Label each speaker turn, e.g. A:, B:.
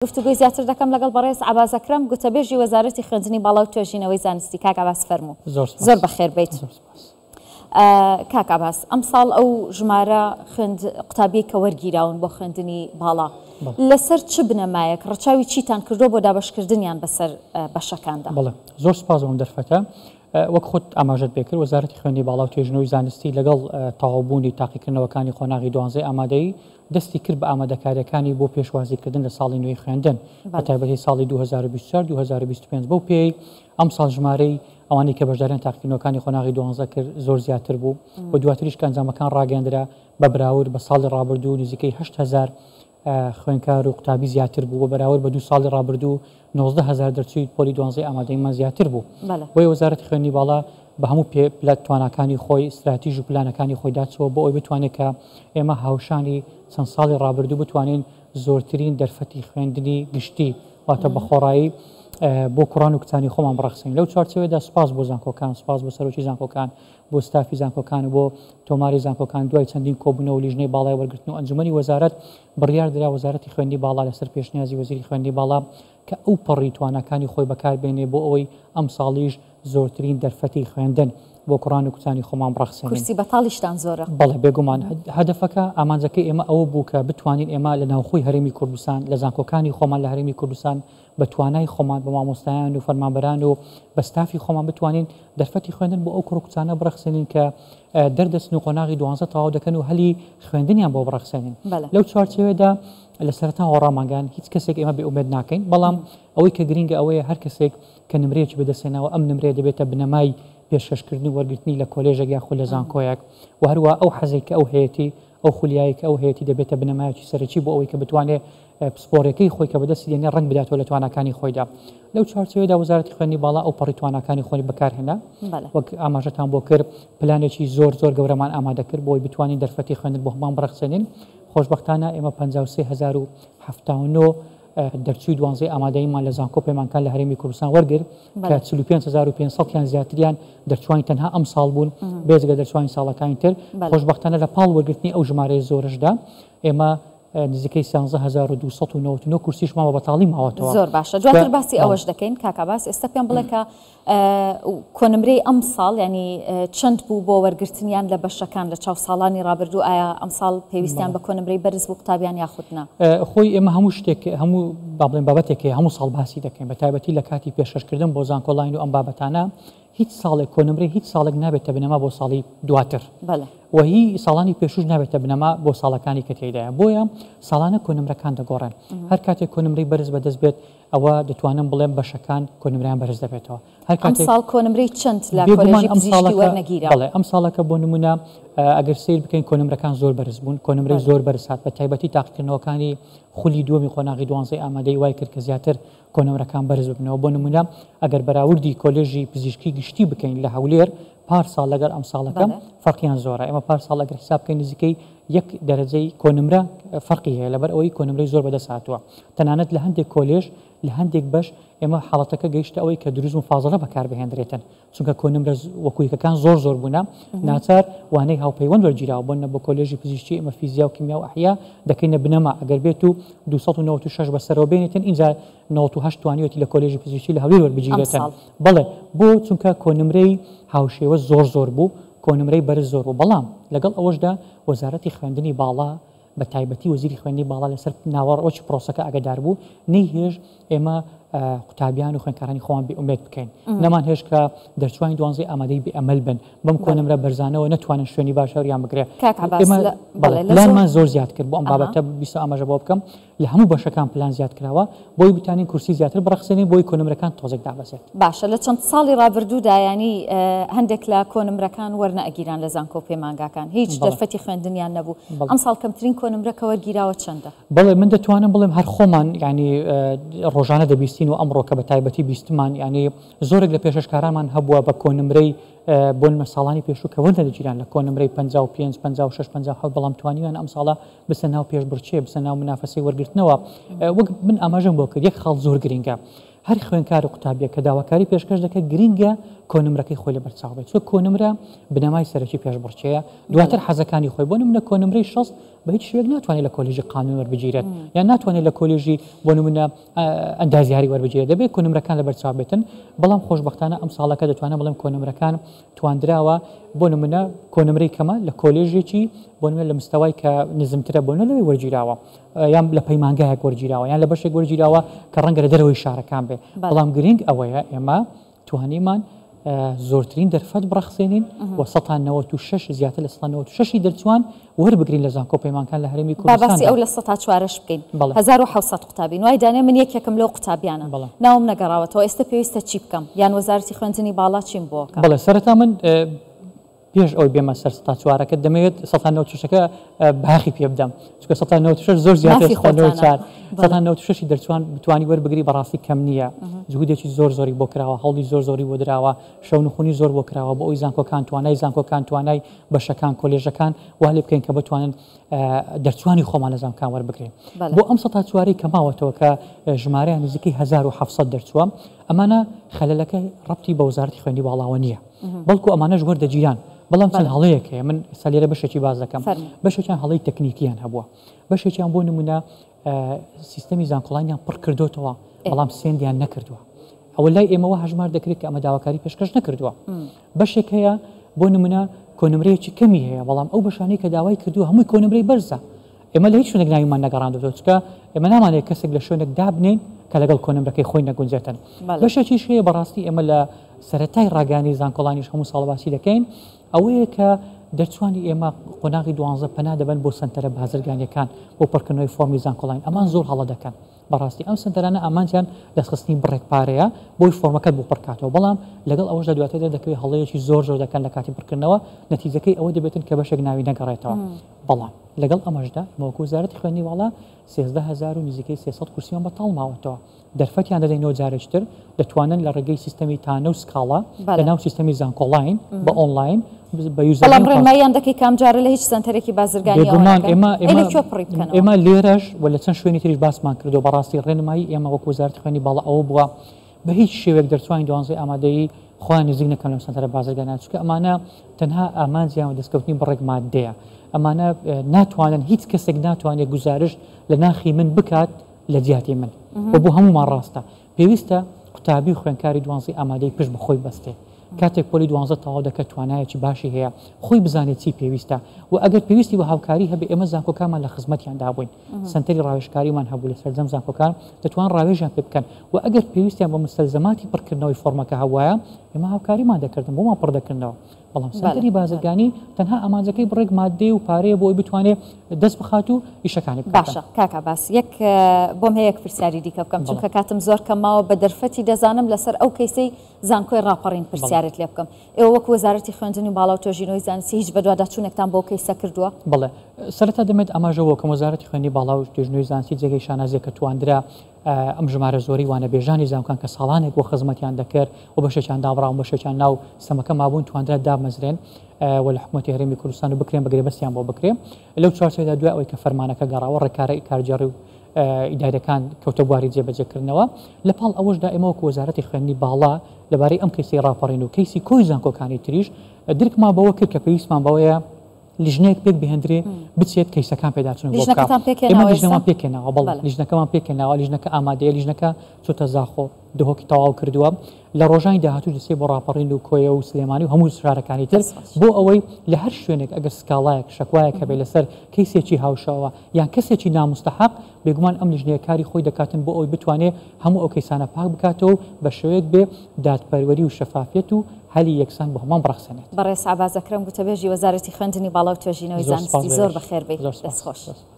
A: گفتوگۆی زیاتر دەکەم لەگەڵ بەڕێز عەباس ئەکرەم، گوتەبێژی وەزارەتی خوێندنی باڵا و توێژینەوەی زانستی. کاک عەباس فەرموو.
B: زۆر سپاس.
A: زۆر بەخێر بێیت.
B: زۆر سپاس.
A: کاک عەباس، ئەمساڵ ئەو ژمارە خوێند قوتابیەی کە وەرگیراون بۆ خوێندنی باڵا، لەسەر چ بنەمایەک ڕەچاوی چیتان کردووە بۆ دابەشکردنیان بەسەر بەشەکاندا؟
B: بەڵێ، زۆر سپاس بۆ ئەم دەرفەتە. وەک خۆت ئاماژەت پێکرد، وەزارەتی خوێندنی باڵا و توێژینەوەی زانستی لەگەڵ تەواوبوونی تاقیکردنەوەکانی قۆناغی دوانزەی ئامادەیی، دەستی کرد بە ئامادەکارییەکانی بۆ پێشوازیکردن لە ساڵی نوێی خوێندن، بە تایبەتی ساڵی 2024 2025، بەو پێیەی ئەمساڵ ژمارەی ئەوانەی کە بەشداریان تاقیکردنەوەکانی قۆناغی دوانزە کرد زۆر زیاتر بوو و دواتریش کە ئەنجامەکان ڕاگەیەندرا بە بەراورد بە ساڵی ڕابردوو نزیکەی 8000 خوێندکار و قوتابی زیاتر بوو، بە بەراورد بە دوو ساڵی ڕابردوو 19 هەزار دەرچووی پۆلی دوانزەی ئامادەییمان زیاتر بوو. بۆیە وەزارەتی خوێندنی باڵا بە هەموو پێ پلە تواناکانی خۆی، ستراتیژ و پلانەکانی خۆی داچووە بۆ ئەوەی بتوانێت کە ئێمە هاوشانی چەند ساڵی ڕابردوو بتوانین زۆرترین دەرفەتی خوێندنی گشتی واتە بە خۆڕایی بۆ کوڕان و کچانی خۆمان بڕەخسێنین. لەو چوارچێوەیەدا سوپاس بۆ زانکۆکان، سوپاس بۆ سەرۆکی زانکۆکان، بۆ ستافی زانکۆکان و بۆ تۆماری زانکۆکان دوای چەندین کۆبوونەوە و لیژنەی باڵای وەرگرتن و ئەنجومەنی وەزارەت بڕیار درا وەزارەتی خوێندنی باڵا لەسەر پێشنیازی وەزیری خوێندنی باڵا کە ئەوپەڕی تواناکانی خۆی بەکار بێنێ بۆ ئەوەی ئەمساڵیش زۆرترین دەرفەتی خوێندن بۆ کوڕان و کچانی خۆمان بڕەخسێنین.
A: کورسی بەتاڵیشتان زۆرە.
B: بەڵێ بێگومان هەدەفەکە ئامانجەکەی ئێمە ئەوە بوو کە بتوانین ئێمە لە ناوخۆی هەرێمی کوردستان لە زانکۆکانی خۆمان لە هەرێمی کوردستان بە توانای خۆمان بە مامۆستایان و فەرمانبەران و بە ستافی خۆمان بتوانین دەرفەتی خوێندن بۆ ئەو کوڕ و کچانە بڕەخسێنین کە دەردەچن و قۆناغی دوانزە تەواو دەکەن و هەلی خوێندنیان بۆ بڕەخسێنین. لەو چوارچێوەیەدا لە سەرەتاوە ڕامانگەیاند هیچ کەسێک ئێمە بێ ئومێد ناکەین، بەڵام ئەوەی کە گرینگە ئەوەیە هەر کەسێک کە نمرەیەکی بەدەستهێناوە ئەم نمرەیە دەبێتە بنەمای پێشکەشکردن و وەرگرتنی لە کۆلێژێک یاخود لە زانکۆیەک و هەروەها ئەو حەزێک کە ئەو هەیەتی ئەو خولیایەی کە ئەو هەیەتی دەبێتە بنەمایەکی سەرەکی بۆ ئەوەی کە بتوانێت پسپۆڕیەکەی خۆی کە بەدەستی دێنێ ڕەنگ بداتەوە لە تواناکانی خۆیدا. لەو چوارچێوەیەدا وەزارەتی خوێندنی باڵا ئەوپەڕی تواناکانی خۆی بەکارهێنا. وەک ئاماژەتان بۆ کرد پلانێکی زۆر زۆر گەورەمان ئامادە کرد بۆ ئەوەی بتوانین دەرفەتی خوێندن بۆ هەمووان بڕەخسێنین. خۆشبەختانە ئێمە 53,079 دەرچووی دوانزەی ئامادەییمان لە زانکۆ پەیمانکان لە هەرێمی کوردستان وەرگرت کە 45,500 یان زیاتریان دەرچوانی تەنها ئەمساڵ بوون بێجگە دەرچوانی ساڵەکانی تر. خۆشبەختانە لە پاڵ وەرگرتنی ئەو ژمارەیە زۆرەشدا ئێمە نزیکەی 13,299 کورسیشمان بە بەتاڵی ماوەتەوە.
A: زۆر باشە دواتر باسی ئەوەش دەکەین کاک عەباس، ئێستا پێم بڵێ کە کۆنمرەی ئەمساڵ ینی چەند بوو بۆ وەرگرتنیان لە بەشەکان لە چاو ساڵانی ڕابردوو، ئایا ئەمساڵ پێویستیان بە کۆنمرەی بەرز بوو قوتابیان یاخود نا؟
B: خۆی ئێمە هەموو شتێک هەموو با بڵێن بابەتێک هەیە هەموو ساڵ باسی دەکەین بە تایبەتی لە کاتی پێشکەشکردن بۆ زانکۆلاین و ئەم بابەتانە هیچ ساڵێک کۆنمرەی هیچ ساڵێک نابێتە بنەما بۆ ساڵی دواتر و هی ساڵانی پێشوش نابێتە بنەما بۆ ساڵەکانی کە تێیدایە بۆیە ساڵانە کۆنمرەکان دەگۆڕێن هەر کاتێک کۆنمرەی بەرز بەدەست بێت ئەوە دەتوانم بڵێم بەشەکان کۆنمرەیان بەرز دەبێتەوە هەر کاتێک
A: ئەمساڵ کۆنمرەی چەند لە کۆلێژی پزیشکی وەرنەگیرا؟
B: بەڵێ ئەمساڵەکە بۆ نمونە ئەگەر سەیر بکەین کۆنمرەکان زۆر بەرز بوون کۆنمرەی زۆر بەرز هات بە تایبەتی تاقیکردنەوەکانی خولی دووەمی قۆناغی دوانزەی ئامادەی وای کرد کە زیاتر کۆنمرەکان بەرز ببنەوە بۆ نمونە ئەگەر بەراوردی کۆلێژی پزیشکی گشتی بکەین لە هەولێر پار ساڵ لەگەڵ ئەمساڵەکە فەرقیان زۆرە ئێمە پار ساڵ ئەگەر حساب بکەین نزیکەی یەک دەرەجەی کۆنمرە فەرقی هەیە لەبەر ئەوەی کۆنمرەی زۆر بەدەست هاتووە تەنانەت لە هەندێک کۆلێژ لە هەندێک بەش ئێمە حاڵەتەکە گەیشتە ئەوەی کە دروست مفازڵە بەکاربهێندرێتن چونکە کۆنمرە وەکو یەکەکان زۆر زۆر بوونە ناچار وانەی هاوپەیوەند وەرگیراوە بۆ نە بۆ کۆلێژی پزیشکی ئێمە فیزیا و کیمیا و ئەحیا دەکەینە بنەما ئەگەر بێت و 296 بەسەرەوە بێنێتن ئینجا 98 توانیوێتی لە کۆلێژی پزیشکی لە هەولێر وەربگیرێتن بەڵێ بۆ چونکە کۆنمرەی هاوشێوە زۆر زۆر بوو کۆنمرەی بەرز زۆر بوو بەڵام لەگەڵ ئەوەشدا وەزارەتی خوێندنی باڵا بە تایبەتی وەزیری خوێندنی باڵا لەسەر ناوەڕۆکی پرۆسەکە ئاگادار بوو، نەیهێشت ئێمە قوتابیان و خوێندکارانی خۆمان بێ ئومێد بکەین، نەمانهێشت کە دەرچوانی دوانزەی ئامادەیی بێ ئەمەل بن، بەم کۆنمرە بەرزانەوە نەتوانن شوێنی باش هەوریان بگرێ.
A: کاک عەباس
B: ئێمە
A: لە
B: بەڵێ
A: بەڵێ لە زۆر
B: پلانمان زۆر زیاد کرد بۆ ئەم
A: ئەها.
B: بابەتە، بیستم ئاماژە بەوە بکەم لە هەموو بەشەکان پلان زیاد کراوە بۆی بتوانین کورسی زیاتر بڕەخسێنین بۆی کۆنمرەکان تۆزێک دابەزێت.
A: باشە لە چەند ساڵی ڕابردوودا یانی هەندێک لە کۆنمرەکان وەرنەئەگیران لە زانکۆ و پەیمانگاکان هیچ دەرفەتی خوێندنیان نەبوو ئەمساڵ کەمترین کۆنمرە کە وەرگیراوە چەندە؟
B: بەڵێ من دەتوانم بڵێم هەر خۆمان یانی ڕۆژانە دەبیستین و ئەمڕۆ کە بە تایبەتی بیستمان یانی زۆرێک لە پێشکەشکارانمان هەبووە بە کۆنمرەی بۆ نمە ساڵانی پێشوو کە وەرنەدەگیران لە کۆنمرەی 55 56 57 بەڵام توانیویان ئەمساڵە بچنە ناو پێشبڕکێ بچنە ناو منافەسەی وەرگرتنەوە وەک من ئاماژەم بۆ کرد یەک خاڵ زۆر گرینگە هەر خوێندکار و قوتابیەک کە داواکاری پێشکەش دەکات گرینگە کۆنمرەکەی خۆی لەبەرچاو بێت چونکە کۆنمرە بنەمای سەرەکی پێشبڕکێیە دواتر حەزەکانی خۆی بۆ نمونە کۆنمرەی 60 بە هیچ شێوەیەک ناتوانێت لە کۆلێژی قانون وەربگیرێت یان ناتوانێت لە کۆلێژی بۆ نمونە ئەندازیاری وەربگیرێت دەبێت کۆنمرەکان لەبەرچاو بێتن بەڵام خۆشبەختانە ئەم ساڵەکە دەتوانم بڵێم کۆنمرەکان تواندراوە بۆ نمونە کۆنمرەی کەمە لە کۆلێژێکی بۆ نمونە لە مستەوای کە نزمترە بۆ نە لەوێ وەرگیراوە یان لە پەیمانگایەک وەرگیراوە یان لە بەشێک وەرگیراوە کە ڕەنگە لە دەرەوەی شارەکان بێ بەڵام گرنگ ئەوەیە ئێمە توانیمان زۆرترین دەرفەت بڕەخسێنین و 196 زیاتر لە 196 دەرچوان وەربگرین لە زانکۆ پەیمانکان لە هەرێمی
A: با باسی
B: کوردستاندا.
A: ئەو 4%ەش بکەین.
B: بەڵێ.
A: 1700 قوتابین وای دانێ من یەکێکم لەو قوتابیانە
B: بەڵێ.
A: ناوم نەگەڕاوەتەوە ئێستە پێویستە چی بکەم یان وەزارەتی خوێندنی باڵا چیم بۆ کە؟
B: بەڵێ سەرەتا من پێش ئەوەی بێمە سەر سەتا چوارەکە دەمەوێت سەتا نەوەد و شەشەکە باخی پێ بدەم چونکە سەتا نەوەد و شەش زۆر زیاترە
A: مافی
B: سەتا نەوەد و
A: خۆتانە.
B: چوار
A: بەڵێ.
B: سەتا نەوەد و شەشی دەرچوان بتوانی وەربگری بەڕاستی کەم نییە جهودێکی زۆر زۆری بۆ کراوە هەوڵی زۆر زۆری بۆ دراوە شەونخونی زۆر بۆ کراوە بۆ ئەوی زانکۆکان توانای زانکۆکان توانای بەشەکان کۆلێژەکان وا لێ بکەین کە بتوانن دەرچوانی خۆمان لە زانکۆکان وەربگرین
A: بەڵێ.
B: بۆ ئەم سەتا چوارەی کە ماوەتەوە کە ژمارەیان نزیکەی 1700 دەرچووە ئەمانە خەلەلەکە ڕەبتی بە وەزارەتی خوێندنی باڵاوە نییە بەڵکو ئەمانەش وەردەگیران بەڵام چەند هەڵەیەک هەیە من ئێستا لێرە بەشێکی باس دەکەم بەشێکیان هەڵەی تەکنیکیان هەبووە بەشێکیان بۆ نمونە سیستەمی زانکۆڵانیان پڕ کردوتەوە بەڵام سێندیان نەکردووە ئەوە لای ئێمەوە هەژمار دەکرێت کە ئەمە داواکاری پێشکەش نەکردووە بەشێک هەیە بۆ نمونە کۆنمرەیەکی کەمی هەیە بەڵام ئەو بەشانەی کە داوای کردووە هەمووی کۆنمرەی بەرزە ئێمە لە هیچ شوێنێک ناویمان نەگەڕاندووەتەوە چونکە ئێمە نامانەوێت کەسێک لە شوێنێک دابنێین کە لەگەڵ کۆنمرەکەی خۆی نەگونجێتن. بەشێکیش هەیە بەڕاستی ئێمە لە سەرەتای ڕاگەیاندنی زانکۆڵانیش هەموو ساڵ باسی دەکەین ئەوەیە کە دەرچوانی ئێمە قۆناغی دوانزە پەنا دەبەن بۆ سەنتەرە بازرگانیەکان بۆ پڕکردنەوەی فۆرمی زانکۆڵاین ئەمان زۆر هەڵە دەکەن. بەڕاستی ئەم سەنتەرانە ئامانجیان دەستخستنی بڕێک پارەیە بۆی فۆرمەکەت بۆ پڕکاتەوە بەڵام لەگەڵ ئەوەشدا دواتر دەردەکەوێت هەڵەیەکی زۆر زۆر دەکەن لە کاتی پڕکردنەوە نەتیجەکەی ئەوە دەبێتن کە بەشێک ناوی نەگەڕێتەوە بەڵام لەگەڵ ئەمەشدا ئێمە وەکو وەزارەتی خوێندنی باڵا 13 هەزار و نزیکەی 300 کورسیمان بەتاڵ ماوەتەوە دەرفەتیان دەدەینەوە جارێکی تر دەتوانن لە ڕێگەی سیستەمی تانە و سکاڵا لە ناو سیستەمی زانکۆڵاین بە ئۆنلاین بە
A: یوزەرنەیم بەڵام ڕێنماییان دەکەی کە ئەمجارە لە هیچ سەنتەرێکی بازرگانی ئەوە
B: بێگومان
A: نەکەن؟
B: ئێمە
A: ئەی
B: ئێمە
A: لە کوێ پڕی بکەنەوە؟
B: ئێمە لێرەش و لە چەند شوێنی تریش باسمان کردووە بەڕاستی ڕێنمایی ئێمە وەکو وەزارەتی خوێندنی باڵا ئەوە بووە بە هیچ شێوەیەک دەرچوانی دوانزەی ئامادەیی خۆیان نزیک نەکەن لەم سەنتەرە بازرگانیانە چونکە ئەمانە تەنها ئامانجیان دەستکەوتنی بڕێک ماددەیە ئەمانە ناتوانن هیچ کەسێک ناتوانێت گوزارشت لە ناخی من بکات لە جیاتی من و بۆ هەموومان ڕاستە پێویستە قوتابی و خوێندکاری دوانزەی ئامادەی پشت بە خۆی بەستێ کاتێک پۆلی دوانزە تەواو دەکات توانایەکی باشی هەیە خۆی بزانێت چی پێویستە و ئەگەر پێویستی بە هاوکاری هەبێ ئێمە زانکۆکانمان لە خزمەتیاندا بووین سەنتەری ڕاوێژکاریمان هەبوو لە سەرجەم زانکۆکان دەتوان ڕاوێژیان پێ بکەن و ئەگەر پێویستیان بە مستەلزەماتی پڕکردنەوەی فۆرمەکە هەبوایە ئێمە هاوکاریمان دەکردن بۆمان پڕ دەکردنەوە بەڵام سەنتەری بازرگانی تەنها ئامانجەکەی بڕێک ماددەیە و پارەیە بۆ ئەوەی بتوانێت دەست بخات و ئیشەکانی بکات.
A: باشە کاک عەباس یەک بۆم هەیە یەک پرسیاری دیکە بکەم چونکە کاتم زۆر کەم ماوە بە دەرفەتی دەزانم لەسەر ئەو کەیسەی زانکۆی ڕاپەڕین پرسیارت لێ بکەم ئێوە وەکو وەزارەتی خوێندنی باڵا و توێژینەوەی زانستی هیچ بەدواداچوونێکتان بۆ کەیسە کردووە؟
B: بەڵێ سەرەتا دەمێت ئاماژە بۆ بکەم وەزارەتی خوێندنی باڵا و توێژینەوەی زانستی جێگەی شانازیە کە تواندرا ئەم ژمارە زۆرەی وانەبێژانی زانکۆکان کە ساڵانێک بۆ خزمەتیان دەکرد و بەشێکیان دابڕاون بەشێکیان ناو سەمەکە مابوون تواندرا دابمەزرێن و لە حکوومەتی هەرێمی کوردستان و بکرێن بە گرێبەستیان بۆ بکرێ لەو چوارچێوەدا دوای ئەوەی کە فەرمانەکە گەڕاوە ڕێکارە کارگێڕی و ئیداریەکان کەوتە بواری جێبەجێکردنەوە لە پاڵ ئەوەشدا ئێمە وەکو وەزارەتی خوێندنی باڵا لەبارەی ئەم کەیسەی ڕاپەڕین و کەیسی کۆی زانکۆکانی تریش درکمان بەوە کرد کە پێویستمان بەوەیە لیژنەیەک پێک بهێندرێ بچێت کەیسەکان پێداچوونەوە بۆ بکا.
A: لیژنەکەتان
B: ئێمە
A: پێکهێناوە ئێستا؟
B: لیژنەمان پێکهێناوە، بەڵێ
A: بەڵێ.
B: لیژنەکەمان پێکهێناوە، لیژنەکە ئامادەیە، لیژنەکە چۆتە زاخۆ، دهۆکی تەواو کردووە، لە ڕۆژانی داهاتووش دەچێت بۆ ڕاپەڕین و کۆیە و سلێمانی و هەموو شارەکانی تر
A: دەست خۆش.
B: بۆ ئەوەی لە هەر شوێنێک ئەگەر سکاڵایەک، شەکوایەک هەبێت لەسەر کەیسێکی هاوشێوە یان کەسێکی ناموستەحەق، بێگومان ئەم لیژنەیە کاری خۆی دەکاتن بۆ ئەوەی بتوانێت هەموو ئەو کەیسانە پاک بکاتەوە و بە شێوەیەک بێ دادپەروەری و شەفافیەت و هەلی یەکسان بۆ هەمووان بڕەخسێنێت.
A: بەڕێز عەباس ئەکرەم گوتەبێژی وەزارەتی خوێندنی باڵا و توێژینەوەی
B: زۆر سپاس
A: زانستی
B: بۆ
A: زۆر
B: ئێوەش.
A: بەخێر بێی.
B: زۆر سپاس.
A: دەست خۆش.
B: زۆر سپاس.